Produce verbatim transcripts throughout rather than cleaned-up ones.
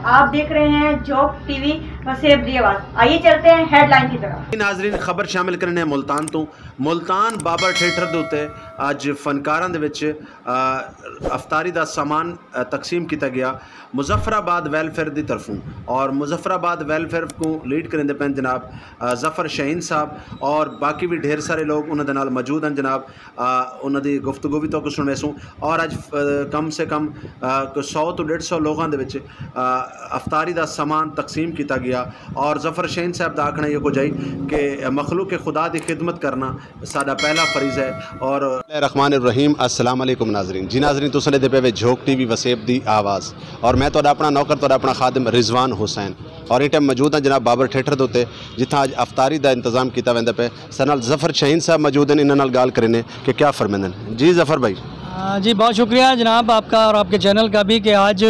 آپ دیکھ رہے ہیں جھوک ٹی وی، وسیب دی آواز۔ آئیے چلتے ہیں ہیڈ لائن کی طرف۔ ناظرین، خبر شامل کرنے ہیں ملتان تو۔ ملتان بابر تھیٹر دے اتے اج فنکاراں دے وچ آ، افطاری دا سامان آ، تقسیم کیتا گیا مظفر آباد ویلفیئر دی طرفوں۔ اور مظفر آباد ویلفیئر کو لیڈ کریندے پین جناب آ، ظفر شاہین صاحب، اور باقی بھی ڈھیر سارے لوگ انہاں دے نال موجود ہیں جناب۔ آ، انہاں دی گفتگو بھی تو سنویسوں۔ اور اج آ، کم سے کم آ، کوئی سو تو ڈیڑھ سو لوگاں دے وچ آ، افطاری دا سامان تقسیم کیتا گیا۔ اور ظفر شاہین صاحب دا آکھنا یہ کچھ ہے کہ مخلوق خدا دی خدمت کرنا ساڈا پہلا فریضہ ہے۔ اور الرحمن الرحیم۔ السلام علیکم ناظرین۔ جی ناظرین، تساں ݙیہدے پئے وے جھوک ٹی وی وسیب دی آواز، اور میں تہاݙا اپݨا نوکر، تہاݙا اپݨا خادم رضوان حسین، اور ایں ٹائم موجود ہاں جناب بابر تھیٹر دے اتے، جتھاں اج افطاری دا انتظام کیتا ویندا پئے۔ ساݙے نال ظفر شاہین صاحب موجود ہیں، انہاں نال ڳالھ کریندے کہ کیا فرمیندن۔ جی ظفر بھائی۔ آ، جی، بہت شکریہ جناب آپ کا اور آپ کے چینل کا بھی کہ آج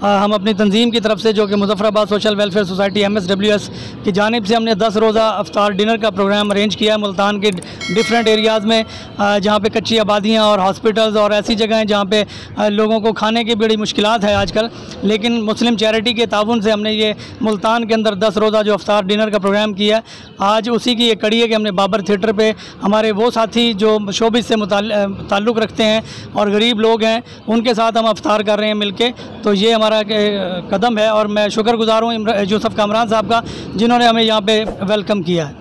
آ، ہم اپنی تنظیم کی طرف سے، جو کہ Muzaffarabad social welfare society, M S W S, کی جانب سے ہم نے دس روزہ افطار ڈنر کا پروگرام ارینج کیا ہے ملتان کے ڈفرینٹ ایریاز میں، آ، جہاں پہ کچی آبادیاں اور ہاسپٹلز اور ایسی جگہ ہیں جہاں پہ آ، لوگوں کو کھانے کی بڑی مشکلات ہے آج کل، لیکن مسلم چیریٹی کے تعاون سے ہم نے یہ ملتان کے اندر دس روزہ جو افطار ڈنر کا پروگرام کیا ہے۔ آج اسی کی ایک کڑی ہے کہ ہم نے بابر تھیٹر پہ ہمارے وہ ساتھی جو شوبز سے متعل- تعلق رکھتے ہیں اور غریب لوگ ہیں، ان کے ساتھ ہم افطار کر رہے ہیں مل کے۔ تو یہ ہمارا ایک قدم ہے اور میں شکر گزار ہوں عمر- یوسف کامران صاحب کا، جنہوں نے ہمیں یہاں پہ ویلکم کیا ہے۔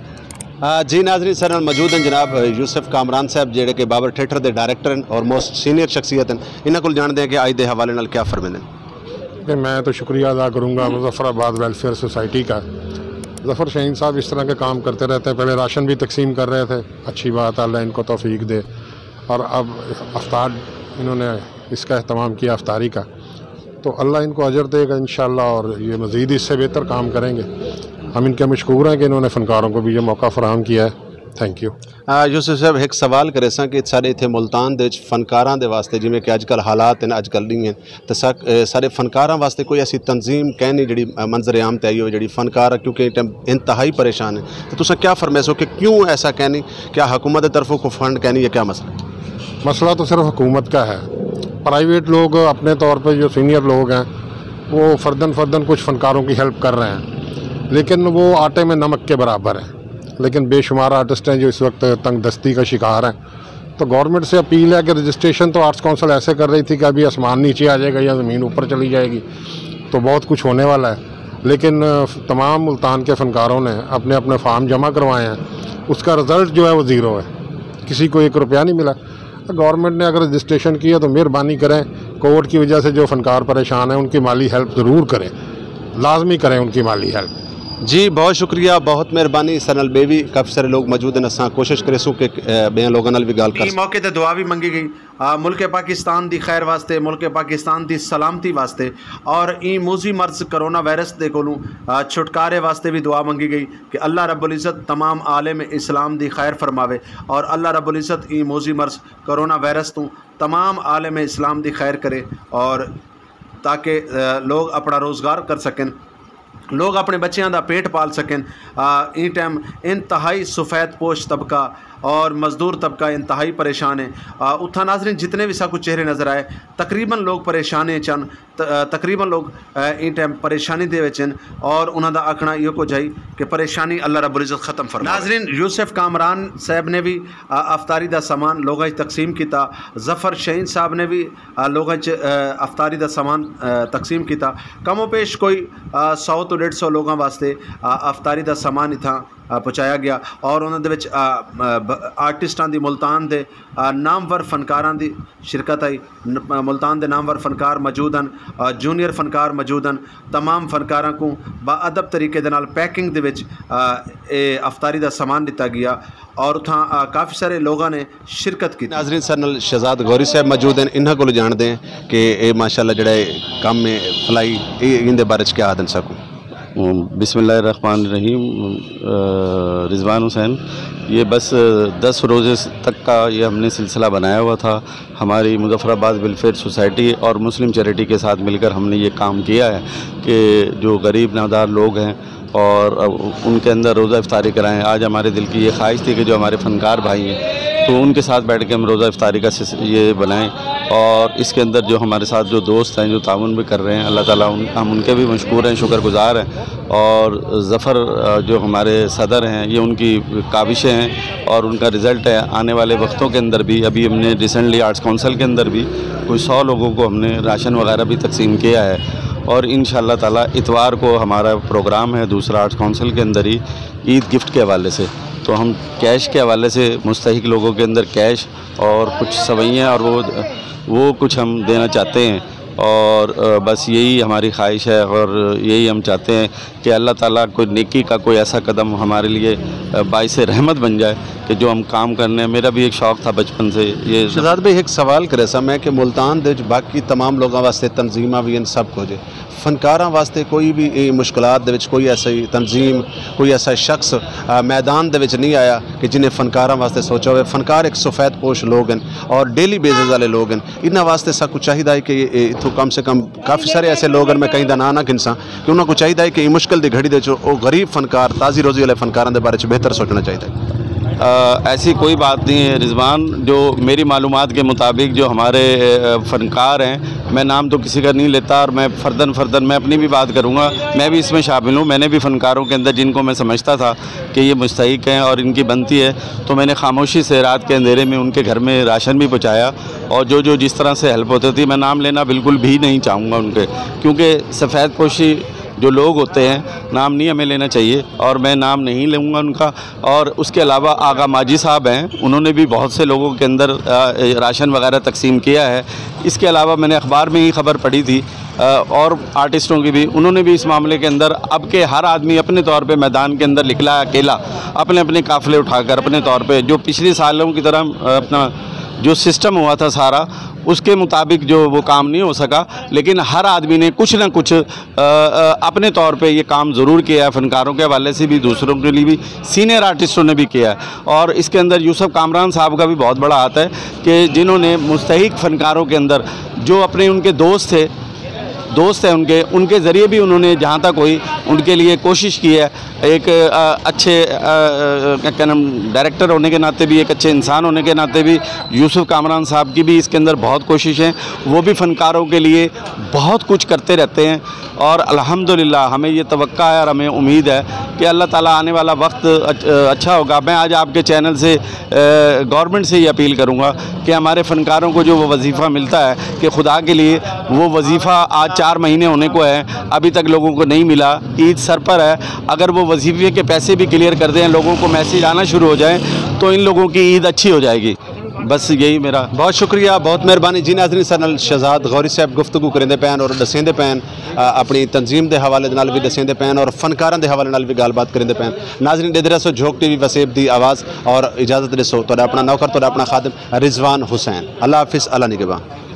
آ، جی ناظرین، ساݙے نال موجود ہیں جناب یوسف کامران صاحب، جڑے کہ بابر تھیٹر دے ڈائریکٹر ہیں اور موسٹ سینئر شخصیت ہیں۔ انہاں کول جاݨدے ہیں کہ اج دے حوالے نال کیا فرمیندن۔ کہ میں تو شکریہ ادا کروں گا مظفر آباد ویلفیئر سوسائٹی کا۔ ظفر شاہین صاحب اس طرح کے کام کرتے رہتے ہیں، پہلے راشن بھی تقسیم کر رہے تھے، اچھی بات ہے، اللہ ان کو توفیق دے، اور اب افطار انہوں نے اس کا اہتمام کیا افطاری کا، تو اللہ ان کو اجر دے گا انشاءاللہ، اور یہ مزید اس سے بہتر کام کریں گے۔ ہم ان کے مشکور ہیں کہ انہوں نے فنکاروں کو بھی یہ موقع فراہم کیا ہے۔ Think U. آ، یوسف صاحب، ہک سوال کریساں کہ ساݙے اتھے ملتان دے وچ فنکاراں دے واسطے، جویں کہ اج کل حالات ہیں، اج کل ݙینہہ ہیں، تے سا-، اے، ساݙے فنکاراں واسطے کوئی ایسی تنظیم کائنی جڑی، آ، منظر عام تے آئی ہوئے، جڑی فنکار کیونکہ ایں ٹائم انتہائی پریشان ہیں، تے تساں کیا فرمیسو کہ کیوں ایسا کائنی؟ کیا حکومت دی طرفوں کوئی فنڈ کائنی یا کیا مسئلہ ہے؟ مسئلہ تو صرف حکومت کا ہے۔ پرائیویٹ لوگ اپنے طور پہ جو سینئر لوگ ہیں، وہ فرداً فرداً کچھ فنکاروں کی ہیلپ کر رہے ہیں، لیکن وہ آٹے میں نمک کے برابر ہیں۔ لیکن بے شمار آرٹسٹ ہیں جو اس وقت تنگ دستی کا شکار ہیں۔ تو گورنمنٹ سے اپیل ہے کہ رجسٹریشن تو آرٹس کونسل ایسے کر رہی تھی کہ ابھی آسمان نیچے آ جائے گا یا زمین اوپر چلی جائے گی، تو بہت کچھ ہونے والا ہے، لیکن تمام ملتان کے فنکاروں نے اپنے اپنے فارم جمع کروائے ہیں، اس کا رزلٹ جو ہے وہ زیرو ہے، کسی کو ایک روپیہ نہیں ملا۔ گورنمنٹ نے اگر رجسٹریشن کیا تو مہربانی کریں، کووڈ کی وجہ سے جو فنکار پریشان ہیں ان کی مالی ہیلپ ضرور کریں، لازمی کریں ان کی مالی ہیلپ۔ جی بہت شکریہ، بہت مہربانی۔ ساݙے نال ٻئے وی کافی سارے لوگ موجود ہیں، اساں کوشش کریسوں کہ اے، ٻئے لوگاں نال وی ڳالھ کر۔ ایں موقع تے دعا وی منگی گئی۔ آ، ملک پاکستان دی خیر واسطے، ملک پاکستان دی سلامتی واسطے اور ایں موذی مرض کرونا وائرس دے کولوں آ، چھٹکارے واسطے وی دعا منگی گئی کہ اللہ رب العزت تمام عالم اسلام دی خیر فرماوے اور اللہ رب العزت ایں موذی مرض کرونا وائرس توں تمام عالم اسلام دی خیر کرے اور تاکہ آ، لوگ اپݨا روزگار کر سکن، لوگ اپݨے بچیاں دا پیٹ پال سکن۔ آ، ایں ٹائم انتہائی سفید پوش طبقہ اور مزدور طبقہ انتہائی پریشان ہے۔ آ، اتھاں ناظرین جتنے وی ساکوں چہرے نظر آئے، تقریباً لوگ پریشان ہی چن، ت-، آ، تقریباً لوگ آ، ایں ٹائم پریشانی دے وچ ہن اور انہاں دا آکھݨا ایہو کجھ ہئی کہ پریشانی اللہ رب العزت ختم فرماوے۔ ناظرین، یوسف کامران صاحب نے وی آ، افطاری دا سامان لوگاں اچ تقسیم کیتا۔ ظفر شاہین صاحب نے وی آ، لوگاں اچ آ، افطاری دا سامان آ، تقسیم کیتا۔ کم و پیش کوئی آ، سو توں ݙیڈھ سو لوگاں واسطے آ، افطاری دا سامان اتھاں آ، پہنچایا گیا اور انہاں دے وچ آ، آ، ب-، آرٹسٹاں دی، ملتان دے آ، نامور فنکاراں دی شرکت ہئی۔ ن-، ملتان دے نامور فنکار موجود ہن، آ، جونیئر فنکار موجود ہن۔ تمام فنکاراں کوں با ادب طریقے دے نال پیکنگ دے وچ آ، اے افطاری دا سامان ݙتا ڳیا اور اتھاں آ، کافی سارے لوگاں نے شرکت کیتی۔ ناظرین، ساݙے نال شہزاد غوری صاحب موجود ہیں، انہاں کولوں جاݨدے ہیں کہ اے ماشاءاللہ جڑا اے کم ہے فلائی، اے ایندے بارے چ کیا آہدن ساکوں؟ بسم اللہ الرحمن الرحیم۔ آ، رضوان حسین، یہ بس دس روزے تک کا یہ ہم نے سلسلہ بنایا ہوا تھا۔ ہماری مظفر آباد ویلفیئر سوسائٹی اور مسلم چیریٹی کے ساتھ مل کر ہم نے یہ کام کیا ہے کہ جو غریب نادار لوگ ہیں اور ان کے اندر روزہ افطاری کرائیں۔ آج ہمارے دل کی یہ خواہش تھی کہ جو ہمارے فنکار بھائی ہیں تو ان کے ساتھ بیٹھ کے ہم روزہ افطاری کا سس-، یہ بنائیں۔ اور اس کے اندر جو ہمارے ساتھ جو دوست ہیں، جو تعاون بھی کر رہے ہیں، اللہ تعالیٰ ان ہم ان کے بھی مشکور ہیں، شکر گزار ہیں۔ اور ظفر جو ہمارے صدر ہیں، یہ ان کی کاوشیں ہیں اور ان کا رزلٹ ہے۔ آنے والے وقتوں کے اندر بھی، ابھی ہم نے ریسنٹلی آرٹس کونسل کے اندر بھی کوئی سو لوگوں کو ہم نے راشن وغیرہ بھی تقسیم کیا ہے، اور ان شاء اللہ تعالیٰ اتوار کو ہمارا پروگرام ہے دوسرا آرٹس کونسل کے اندر ہی، عید گفٹ کے حوالے سے۔ تو ہم کیش کے حوالے سے مستحق لوگوں کے اندر کیش اور کچھ سوئیاں اور وہ وہ کچھ ہم دینا چاہتے ہیں۔ اور بس یہی ہماری خواہش ہے اور یہی ہم چاہتے ہیں کہ اللہ تعالیٰ کوئی نیکی کا کوئی ایسا قدم ہمارے لیے باعث رحمت بن جائے کہ جو ہم کام کرنے ہیں۔ میرا بھی ایک شوق تھا بچپن سے یہ۔ شہزاد بھائی، ایک سوال کرے سا میں کہ ملتان دے وچ باقی تمام لوگاں واسطے تنظیماں بھی ہیں، سب کچھ ہے، فنکاراں واسطے کوئی بھی اے مشکلات دے وچ کوئی ایسی تنظیم، کوئی ایسا شخص میدان دے وچ نہیں آیا کہ جنہیں فنکاراں واسطے سوچا ہوئے؟ فنکار ایک سفید پوش لوگ ہیں اور ڈیلی بیسز والے لوگ ہیں۔ انہاں واسطے ساکوں چاہیدا ہے کہ اتھوں کم سے کم، کافی سارے ایسے لوگ ہیں، میں کہیں دا ناں نہ گھنساں، کہ انہاں کوں چاہیدا ہے کہ ایں مشکل دی گھڑی دے وچ او غریب فنکار، تازی روزی والے فنکاراں دے بارے وچ بہتر سوچنا چاہیدا ہے۔ ایسی کوئی بات نہیں ہے رضوان، جو میری معلومات کے مطابق جو ہمارے فنکار ہیں، میں نام تو کسی کا نہیں لیتا اور میں فردن فردن میں اپنی بھی بات کروں گا، میں بھی اس میں شامل ہوں۔ میں نے بھی فنکاروں کے اندر جن کو میں سمجھتا تھا کہ یہ مستحق ہیں اور ان کی بنتی ہے، تو میں نے خاموشی سے رات کے اندھیرے میں ان کے گھر میں راشن بھی پہنچایا، اور جو جو جس طرح سے ہیلپ ہوتی تھی، میں نام لینا بالکل بھی نہیں چاہوں گا ان کے، کیونکہ سفید پوشی جو لوگ ہوتے ہیں، نام نہیں ہمیں لینا چاہیے اور میں نام نہیں لوں گا ان کا۔ اور اس کے علاوہ آغا ماجی صاحب ہیں، انہوں نے بھی بہت سے لوگوں کے اندر راشن وغیرہ تقسیم کیا ہے۔ اس کے علاوہ میں نے اخبار میں ہی خبر پڑھی تھی اور آرٹسٹوں کی بھی، انہوں نے بھی اس معاملے کے اندر، اب کہ ہر آدمی اپنے طور پہ میدان کے اندر نکلا ہے اکیلا، اپنے اپنے قافلے اٹھا کر اپنے طور پہ، جو پچھلے سالوں کی طرح اپنا جو سسٹم ہوا تھا سارا، اس کے مطابق جو وہ کام نہیں ہو سکا، لیکن ہر آدمی نے کچھ نہ کچھ اپنے طور پہ یہ کام ضرور کیا ہے، فنکاروں کے حوالے سے بھی، دوسروں کے لیے بھی، سینئر آرٹسٹوں نے بھی کیا ہے۔ اور اس کے اندر یوسف کامران صاحب کا بھی بہت بڑا ہاتھ ہے کہ جنہوں نے مستحق فنکاروں کے اندر جو اپنے ان کے دوست تھے، دوست ہیں ان کے ان کے ذریعے بھی انہوں نے جہاں تک ہوئی ان کے لیے کوشش کی ہے۔ ایک اچھے کیا نام ڈائریکٹر ہونے کے ناطے بھی، ایک اچھے انسان ہونے کے ناطے بھی یوسف کامران صاحب کی بھی اس کے اندر بہت کوشش ہے۔ وہ بھی فنکاروں کے لیے بہت کچھ کرتے رہتے ہیں اور الحمدللہ ہمیں یہ توقع ہے اور ہمیں امید ہے کہ اللہ تعالیٰ آنے والا وقت اچھا ہوگا۔ میں آج آپ کے چینل سے گورنمنٹ سے یہ اپیل کروں گا کہ ہمارے فنکاروں کو جو وہ وظیفہ ملتا ہے کہ خدا کے لیے وہ وظیفہ آج چار مہینے ہونے کو ہے، ابھی تک لوگوں کو نہیں ملا، عید سر پر ہے۔ اگر وہ وظیفے کے پیسے بھی کلیئر کر دیں، لوگوں کو میسج آنا شروع ہو جائیں تو ان لوگوں کی عید اچھی ہو جائے گی۔ بس یہی میرا۔ بہت شکریہ، بہت مہربانی جی۔ ناظرین، سارے نال شہزاد غوری صاحب گفتگو کریندے پین اور ڈسیندے پین اپنی تنظیم دے حوالے نال بھی ڈسیندے پین اور فنکاراں دے حوالے نال بھی گال بات کریندے پین۔ ناظرین، ڈیدرا سو جھوک ٹی وی وسیب دی آواز اور اجازت ڈسو، تہاڈا اپنا نوکر، تہاڈا اپنا خادم رضوان حسین۔ اللہ حافظ، اللہ نگہبان۔